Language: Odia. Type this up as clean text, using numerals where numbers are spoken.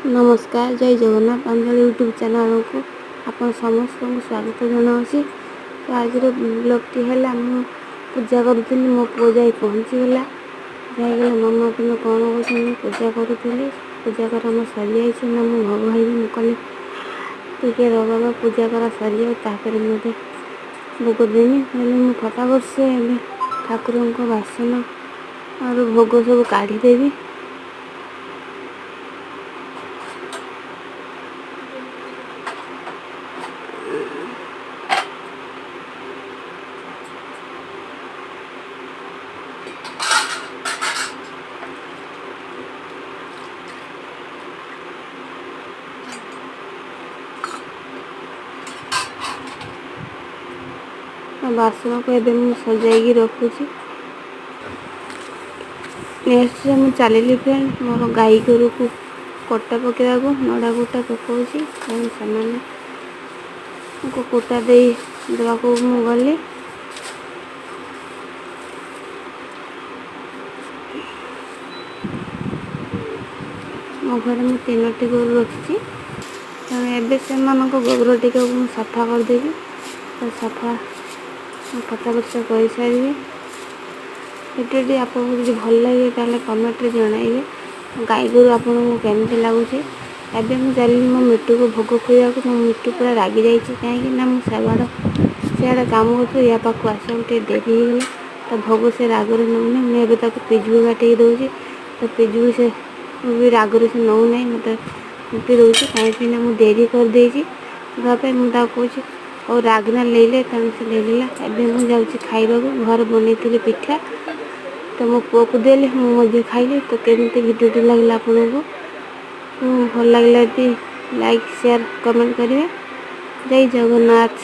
ନମସ୍କାର, ଜୟ ଜଗନ୍ନାଥ। ଅଞ୍ଜଳି ୟୁଟ୍ୟୁବ୍ ଚ୍ୟାନେଲ୍କୁ ଆପଣ ସମସ୍ତଙ୍କୁ ସ୍ୱାଗତ ଜଣାଉଛି। ତ ଆଜିର ବ୍ଲଗ୍ଟି ହେଲା, ମୁଁ ପୂଜା କରୁଥିଲି, ମୋ ପୁଅ ଯାଇ ପହଞ୍ଚିଗଲା। ଯାଇଗଲା, ମାମା ତୁମେ କ'ଣ କରୁଛ? ମୁଁ ପୂଜା କରୁଥିଲି, ପୂଜା କରା ଆମର ସରିଯାଇଛି ନା ମୁଁ ଭୋଗ ହେଇବି। ମୁଁ କହିଲି, ଟିକେ ର ବାବା, ପୂଜା କରା ସରିଯାଉ, ତାପରେ ମୋତେ ଭୋଗ ଦେମି। କହିଲେ ମୁଁ ଫଟାଫଟ ସେ ଏବେ ଠାକୁରଙ୍କ ବାସନ ଆଉ ଭୋଗ ସବୁ କାଢ଼ିଦେବି। ବାସନକୁ ଏବେ ମୁଁ ସଜାଇକି ରଖୁଛି। ନେକ୍ସଟ ମୁଁ ଚାଲିଲି ଫ୍ରେଣ୍ଡ ମୋର ଗାଈ ଗୋରୁକୁ କଟା ପକାଇବାକୁ। ନଡ଼ା କୁଟା ପକାଉଛି, ତେଣୁ ସେମାନଙ୍କୁ କୁଟା ଦେଇ ଦେବାକୁ ମୁଁ ଗଲି। ମୋ ଘରେ ମୁଁ ତିନୋଟି ଗୋରୁ ରଖିଛି। ତେଣୁ ଏବେ ସେମାନଙ୍କ ଗୋବର ଟିକେ ମୁଁ ସଫା କରିଦେବି। ତ ସଫା ମୁଁ ଫଟାଫଟ କରିସାରିବି। ଭିଡ଼ିଓଟି ଆପଣଙ୍କୁ ଯଦି ଭଲ ଲାଗେ, ତାହେଲେ କମେଣ୍ଟରେ ଜଣାଇବେ ଗାଈ ଗୋରୁ ଆପଣଙ୍କୁ କେମିତି ଲାଗୁଛି। ଏବେ ମୁଁ ଚାଲିଲି ମୋ ମିଟୁକୁ ଭୋଗ ଖୋଇବାକୁ। ମୋ ମିଟୁ ପୁରା ରାଗି ଯାଇଛି, କାହିଁକି ନା ମୁଁ ସେଆଡ଼ ସିଆଡ଼େ କାମ କରୁଥିଲି, ୟା ପାଖକୁ ଆସିବାକୁ ଟିକେ ଡେରି ହେଇଗଲା। ତ ଭୋଗ ସେ ରାଗରେ ନେଉନି। ମୁଁ ଏବେ ତାକୁ ପିଜୁଳି କାଟିକି ଦେଉଛି, ତ ପିଜୁଳି ସେ ବି ରାଗରେ ସେ ନେଉନାହିଁ, ମୋତେ କୁଟି ଦେଉଛି, କାହିଁକି ନା ମୁଁ ଡେରି କରିଦେଇଛି ଦେବା ପାଇଁ। ମୁଁ ତାକୁ କହୁଛି, ହଉ ରାଗନା ନେଇଲେ। ତେଣୁ ସେ ନେଇନେଲା। ଏବେ ମୁଁ ଯାଉଛି ଖାଇବାକୁ। ଘରେ ବନେଇଥିଲି ପିଠା, ତ ମୋ ପୁଅକୁ ଦେଲି, ମୁଁ ମଧ୍ୟ ଖାଇଲି। ତ କେମିତି ଭିଡ଼ିଓଟି ଲାଗିଲା ଆପଣଙ୍କୁ? ଭଲ ଲାଗିଲା ଯଦି ଲାଇକ୍, ସେୟାର, କମେଣ୍ଟ କରିବେ। ଜୟ ଜଗନ୍ନାଥ।